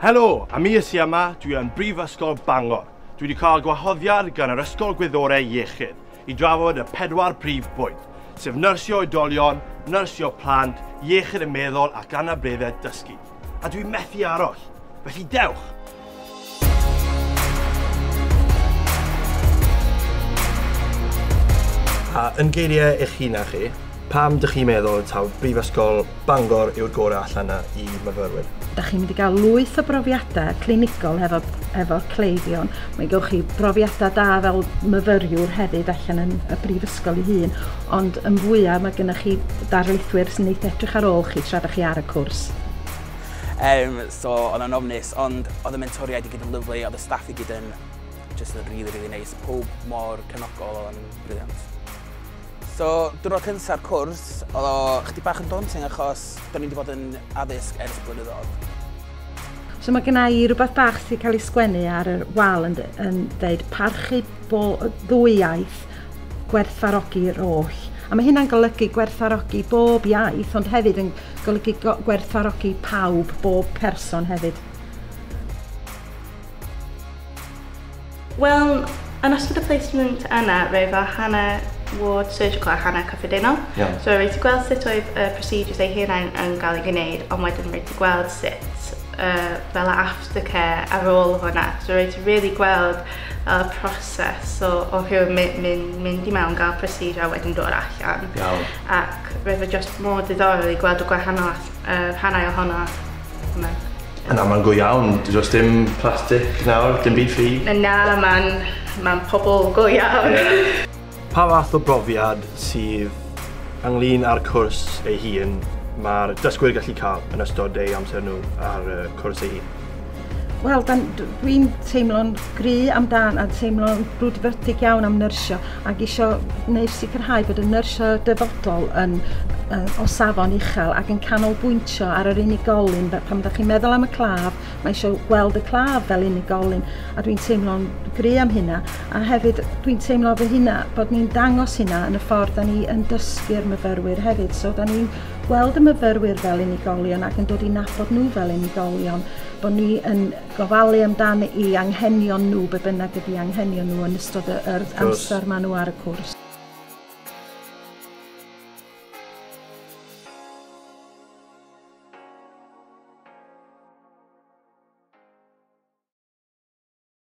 Helo, Amir sy yma, dwi yn Brifysgol Bangor. Dwi wedi cael gwahoddiad gan yr Ysgol Gwyddorau Iechyd i drafod y 4 prif bwynt, sef nyrsio oedolion, nyrsio plant, iechyd y meddwl ac anableddau dysgu. A dwi'n methu aros, felly dewch! A yn geiriau eich hun chi, pam dych chi'n meddwl taw Brifysgol Bangor yw'r gorau allan yna i myfyrwyr? Da chi'n mynd i gael lwyth o brofiadau clinigol efo cleifion. Mae gewch chi brofiadau da fel myfyriwr hefyd allan yn y brifysgol ei hun, ond yn fwyaf mae gennych chi darlithwyr sy'n neith edrych ar ôl chi tra da chi ar y cwrs. So oedd o'n ofnus, ond oedd y mentoriaid i gyd yn lyfli, oedd y staff i gyd yn just yn really, really nice. Pob mor cefnogol, oedd o'n brilliant. So, diwrnod cynta'r cwrs, oedd o chydig bach yn daunting achos do'n i wedi bod yn addysg ers blynyddoedd. So mae genna i rhywbeth bach sy'n cael ei sgwennu ar y wal yn dweud parchu ddwy iaith, gwerthfawrogi'r oll. A mae hynna'n golygu gwerthfawrogi bob iaith, ond hefyd yn golygu gwerthfawrogi pawb, bob person hefyd. Wel, yn ystod y placement yna, roedd o hanner ward surgical a hanner cyffredinol. Yeah. So roedd ti'n gweld sut oedd y procedures eu hunain yn gael ei gwneud, ond wedyn roedd ti'n gweld sut fel y aftercare ar ôl hwnna. So roedd ti'n really gweld y proses o rhywun mynd i mewn, gael procedure a wedyn dod allan. Iawn. Ac roedd o just mor diddorol i gweld y gwahanol rhannau ohono. Na, mae'n go iawn. Does dim plastic nawr, dim byd ffug. Na, mae'n pobl go iawn. Yeah. Pa fath o brofiad sydd ynglyn â'r cwrs ei hun mae'r dysgwyr gallu cael yn ystod eu amser nhw ar y cwrs ei hun? Wel, dwi'n teimlo'n gry amdan a teimlo'n brwdfrydig iawn am nyrsio ac isio wneud sicrhau bod y nyrsio dyfodol yn o safon uchel ac yn canolbwyntio ar yr unigolyn. Pan ydych chi'n meddwl am y claf, mae eisiau gweld y claf fel unigolyn a dwi'n teimlo'n gry am hynna. A hefyd dwi'n teimlo fy hynna bod ni'n dangos hynna yn y ffordd da ni yn dysgu'r myfyrwyr hefyd. So da ni'n gweld y myfyrwyr fel unigolion ac yn dod i nabod nhw fel unigolion, bod ni yn gofalu amdan i anghenion nhw, be bynnag ydi anghenion nhw yn ystod yr amser maen nhw ar y cwrs.